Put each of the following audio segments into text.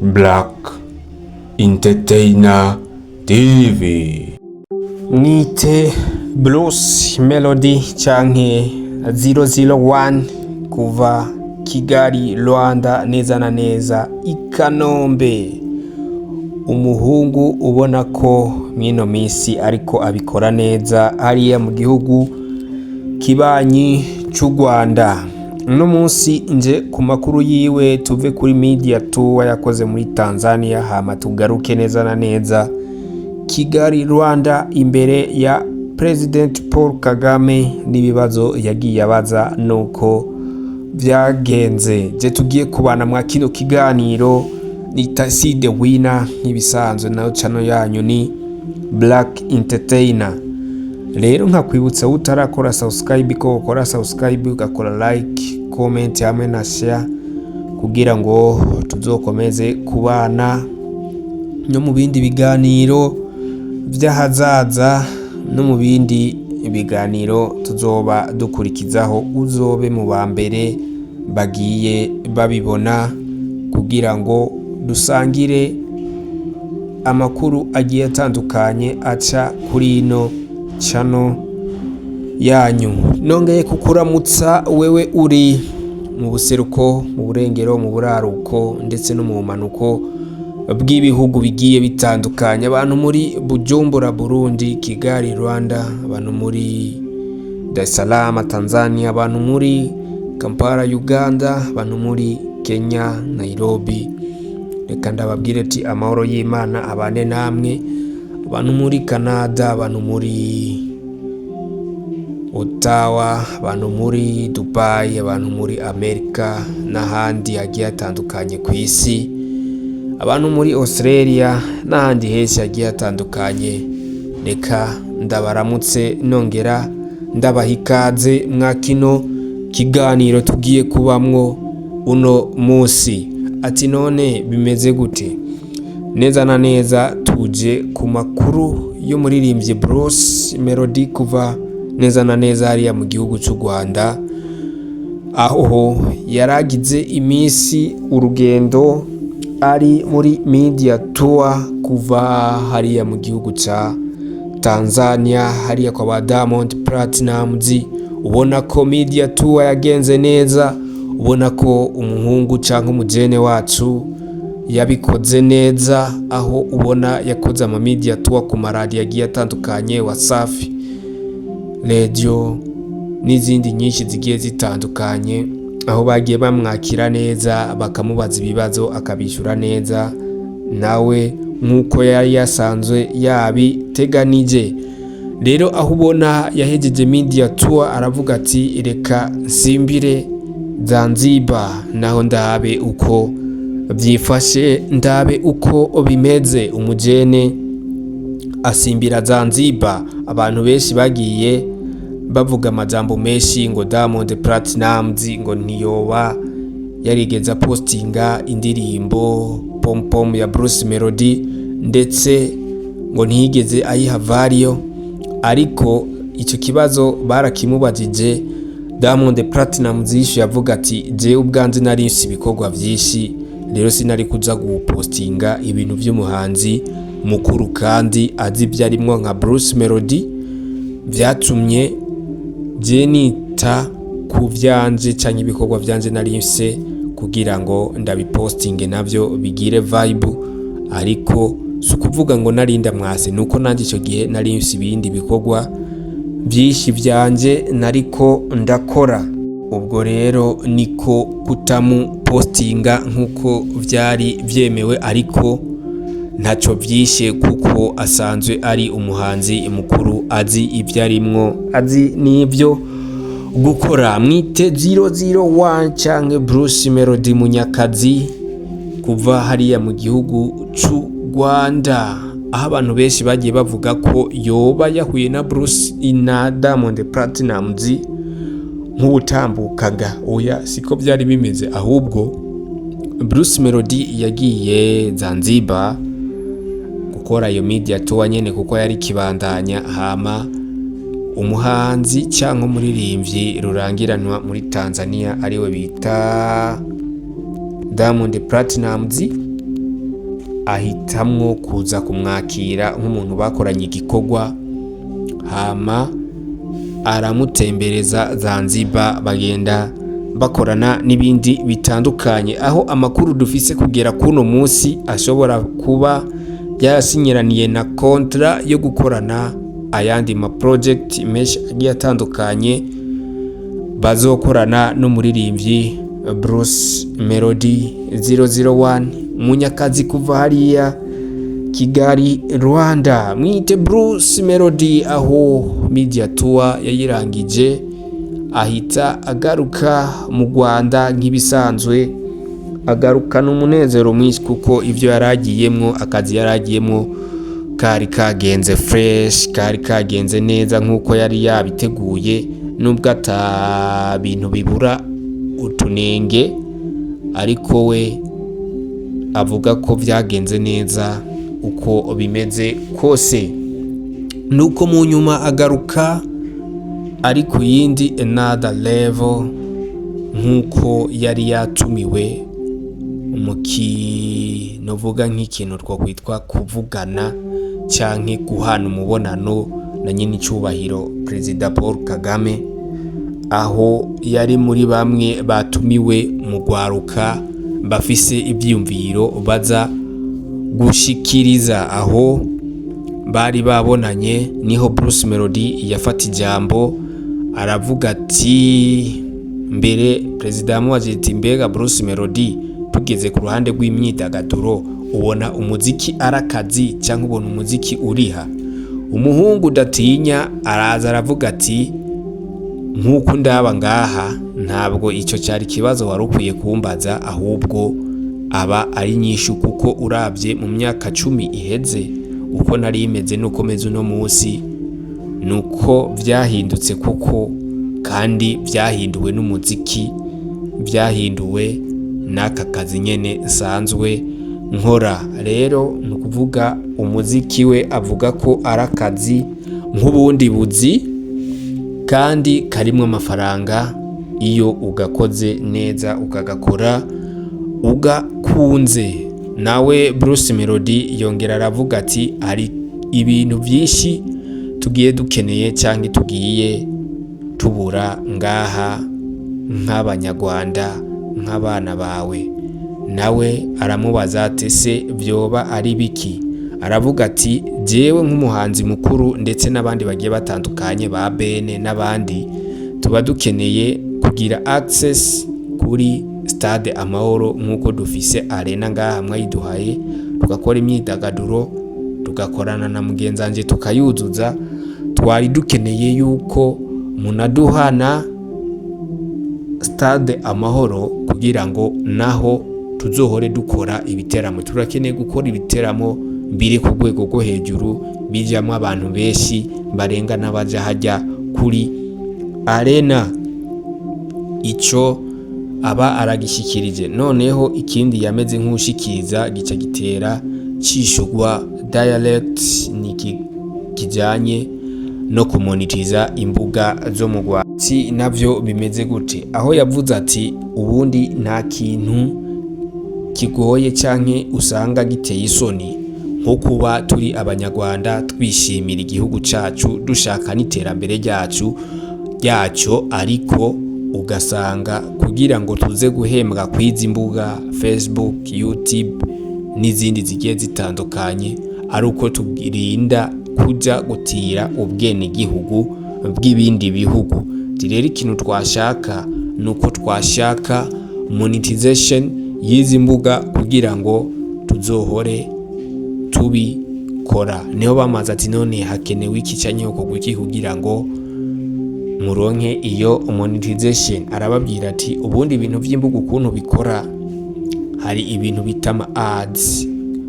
Black Entertainer TV. Mwite Bruce Melody canke 001 kuva Kigali, Rwanda, neza na neza i Kanombe. Umuhungu ubona ko mwino misi ariko abikora neza hariya mu gihugu kibanyi c'u Rwanda. Uno munsi nje ku makuru yiwe, tuve kuri media tour yakoze muri Tanzania, hama tugaruke neza na neza Kigali, Rwanda, imbere ya President Paul Kagame n'ibibazo yagiye abaza nuko vyagenze. Je tugiye kubana mwa kino kiganiro ni Tasi the Winner nk'ibisanzwe, nayo channel yanyu ni Black Entertainer. Rero nkakwibutsa utarakora subscribe ko ukora subscribe, ugakora like, comment hamwe na share kugira ngo tuzokomeze kubana no mu bindi biganiro vy'ahazaza, no mu bindi biganiro tuzoba dukurikizaho, uzobe mu ba mbere bagiye babibona kugira ngo dusangire amakuru agiye atandukanye aca kuri ino channel yanyu. Nongeye kukuramutsa wewe uri mu buseruko, mu burengero, mu buraruko ndetse no mu bumanuko bw'ibihugu bigiye bitandukanye, abantu muri Bujumbura, Burundi, Kigali, Rwanda, abantu muri Dar es Salaam, Tanzania, abantu muri Kampala, Uganda, abantu muri Kenya, Nairobi. Reka ndababwire ati amahoro y'Imana abane namwe. Abantu muri Canada, abantu muri Ottawa, abantu muri Dubai, abantu muri Amerika n'ahandi hagiye hatandukanye ku isi, abantu muri Australia n'ahandi henshi hagiye hatandukanye, reka ndabaramutse nongera ndabaha ikaze mwa kino kiganiro tugiye kubamwo uno munsi. Ati none bimeze gute? Neza na neza tuje ku makuru y'umuririmbyi Bruce Melody kuva neza na neza hariya mu gihugu cy'u Rwanda, aho yaragize iminsi urugendo ari muri media tour kuva hariya mu gihugu ca Tanzania, hariya kwa ba Diamond Platnumz. Ubona ko media tour yagenze neza, ubona ko umuhungu canke umujene wacu yabikoze neza, aho ubona yakoze ama media tour ku maradiyo agiye atandukanye, Wasafi Radio n'izindi nyinshi zigiye zitandukanye, aho bagiye bamwakira neza, bakamubaza ibibazo akabishyura neza nawe nk'uko yari yasanzwe yabiteganije. Rero aho ubona yahejeje media tour, aravuga ati reka nsimbire Zanzibar naho ndabe uko byifashe, ndabe uko bimeze. Umujene asimbira Zanzibar. Abantu benshi bagiye bavuga amajambo menshi ngo Diamond Platnumz ngo ntiyoba yarigeze apostinga indirimbo Pom Pom ya Bruce Melody, ndetse ngo ntiyigeze ayiha value. Ariko icyo kibazo barakimubajije, Diamond Platnumz yishuye avuga ati jewe ubwanjye nari mfise ibikorwa vyinshi, rero sinari kuza gupostinga ibintu vy'umuhanzi mukuru kandi azi ibyo arimwo nka Bruce Melody. Vyatumye je nita ku vyanje canke ibikorwa vyanje nari mfise kugira ngo ndabipostinge navyo bigire vibe, ariko si ukuvuga ngo narinda mwase, nuko nanjye icyo gihe nari mfise ibindi bikorwa byinshi vyanje nariko ndakora. Ubwo rero niko kutamupostinga nk'uko vyari vyemewe, ariko ntaco vyishe kuko asanzwe ari umuhanzi mukuru, azi ibyo arimwo, azi n'ibyo gukora. Mwite 001 canke Bruce Melody Munyakazi kuva hariya mu gihugu c'u Rwanda, aho abantu benshi bagiye bavuga ko yoba yahuye na Bruce na Diamond Platnumz nk'ubutambukaga. Oya, siko byari bimeze, ahubwo Bruce Melody yagiye Zanzibar gukora iyo media tour nyene kuko yari kibandanya. Hama umuhanzi cyangwa umuririmbyi rurangiranwa muri Tanzania ariwe bita Diamond Platnumz. Ahitamwo kuza kumwakira nk'umuntu bakoranye igikorwa, hama aramutembereza Zanzibar, bagenda bakorana n'ibindi bitandukanye, aho amakuru dufise kugera kuno munsi ashobora kuba yarasinyiraniye na contrat yo gukorana ayandi ma project menshi agiye atandukanye bazokorana n'umuririmbyi Bruce Melody 001, munyakazi kuva hariya Kigali, Rwanda. Mwite Bruce Melody, aho media tour yayirangije ahita agaruka mu Rwanda nk'ibisanzwe, agarukana umunezero mwinshi kuko ibyo yaragiyemwo, akazi yaragiyemwo kari kagenze fresh, kari kagenze neza nk'uko yari yabiteguye, nubwo ata bintu bibura utunenge, ariko we avuga ko byagenze neza uko bimeze kose. Nuko mu nyuma agaruka ari ku yindi another level, nk'uko yari yatumiwe mu kinovuga nk'ikintu twakwitwa kuvugana canke guhana umubonano na nyine icubahiro Perezida Paul Kagame, aho yari muri bamwe batumiwe mu rwaruka bafise ivyiyumviro baza gushikiriza. Aho bari babonanye niho Bruce Melody yafata ijambo, aravuga ati, mbere perezida yamubajije ati: "Mbega Bruce Melody, tugeze ku ruhande rw'imyidagaduro, ubona umuziki ari akazi cyangwa ubona umuziki uriha?" Umuhungu udatinya araza aravuga ati: "Nk'uko ndaba ngaha, ntabwo icyo cyari ikibazo wari ukwiye kumbaza, ahubwo aba ari nyinshi, kuko urabye mu myaka 10 iheze uko nari imeze n'uko meze uno munsi, nuko byahindutse, kuko kandi byahinduwe n'umuziki, byahinduwe n'aka kazi nyene nsanzwe nkora." Rero ni ukuvuga umuziki we avuga ko ari akazi nk'ubundi buzi kandi karimwo amafaranga iyo ugakoze neza, ukagakora ugakunze. Nawe Bruce Melody yongera aravuga ati: "Hari ibintu byinshi tugiye dukeneye cyangwa tugiye tubura ngaha nk'Abanyarwanda, nk'abana bawe." Nawe aramubaza ati: "Se byoba ari biki?" Aravuga ati: "Jewe nk'umuhanzi mukuru ndetse n'abandi bagiye batandukanye ba Bene n'abandi, tuba dukeneye kugira access kuri Stade Amahoro nk'uko dufise arena ngaha mwayiduhaye, tugakora imyidagaduro, tugakorana na mugenzi wanje tukayuzuza. Twari dukeneye yuko munaduhana Stade Amahoro kugira ngo naho tuzohore dukora ibiteramo. Turakeneye gukora ibiteramo biri ku rwego rwo hejuru, bijyamo abantu benshi barenga n'abaja hajya kuri arena." Ico aba aragishyikirije. Noneho ikindi yameze nk'ushikiriza gica gitera cishugwa direct ni kijanye no kumonetiza imbuga zo mu Rwanda. Si navyo bimeze gute? Aho yavuze ati: "Ubundi nta kintu kigoye canke usanga giteye isoni nko kuba turi Abanyarwanda, twishimira igihugu cacu, dushaka n'iterambere ryacu ryacyo, ariko ugasanga kugira ngo tuze guhembwa kw'izi mbuga Facebook, YouTube n'izindi zigiye zitandukanye, ari uko turinda kuja gutira ubwenegihugu bw'ibindi bihugu. Rero ikintu twashaka ni uko twashaka monetization y'izi mbuga kugira ngo tuzohore tubikora." Niho bamaze ati: "None hakenewe iki canke hokorwa iki kugira ngo muronke iyo monetization?" Arababwira ati: "Ubundi ibintu vy'imbuga ukuntu bikora, hari ibintu bita ama ads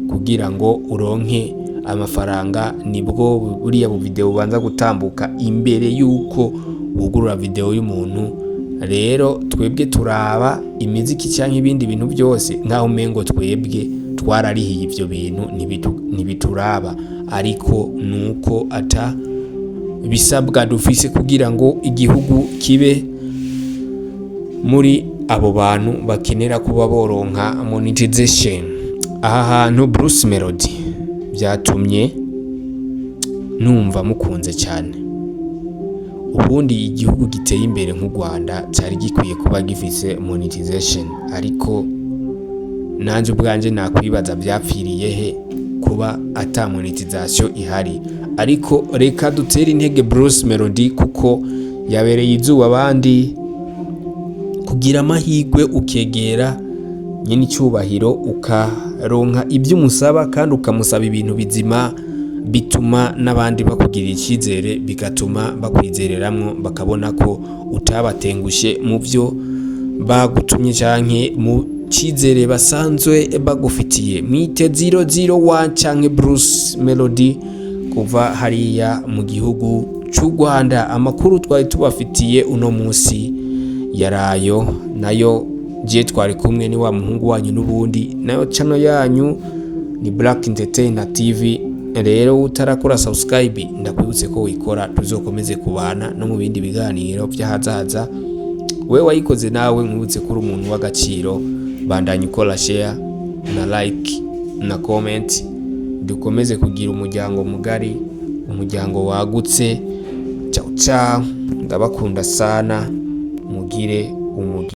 kugira ngo uronke amafaranga. Nibwo buriya bu video bubanza gutambuka imbere yuko wugurura video y'umuntu. Rero twebwe turaba imiziki cyangwa ibindi bintu byose nkaho umengo twebwe twararihiye ivyo bintu, ntibituraba, ariko nuko ata bisabwa dufise kugira ngo igihugu kibe muri abo bantu bakenera kuba boronka monetization." Aha hantu Bruce Melody byatumye numva mukunze cyane. Ubundi igihugu giteye imbere nk'u Rwanda cyari gikwiye kuba gifise monetization, ariko nanjye ubwanjye nakwibaza byapfiriye he kuba ata monetization ihari. Ariko reka dutere intege Bruce Melody kuko yabereye izuba abandi. Kugira amahirwe ukegera nyine icyubahiro, ukaronka ibyo umusaba kandi ukamusaba ibintu bizima, bituma n'abandi bakugirira icyizere, bigatuma bakwizereramwo, bakabona ko utabatengushye mu byo bagutumye canke mu cyizere basanzwe bagufitiye. Mwite 001 canke Bruce Melody kuva hariya mu gihugu cy'u Rwanda. Amakuru twari tubafitiye uno munsi yarayo. Nayo je twari kumwe ni wa muhungu wanyu n'ubundi, nayo channel yanyu ni Black Entertainer TV. Rero utarakora subscribe, ndakwibutse ko wikora, tuzokomeze kubana no mu bindi biganiro by'ahazaza. Wewe wayikoze nawe, nkwibutse ko uri umuntu w'agaciro. Bandanya ukora share na like na comment, dukomeze kugira umuryango mugari, umuryango wagutse. Ciao ciao, ndabakunda sana, mugire umugisha.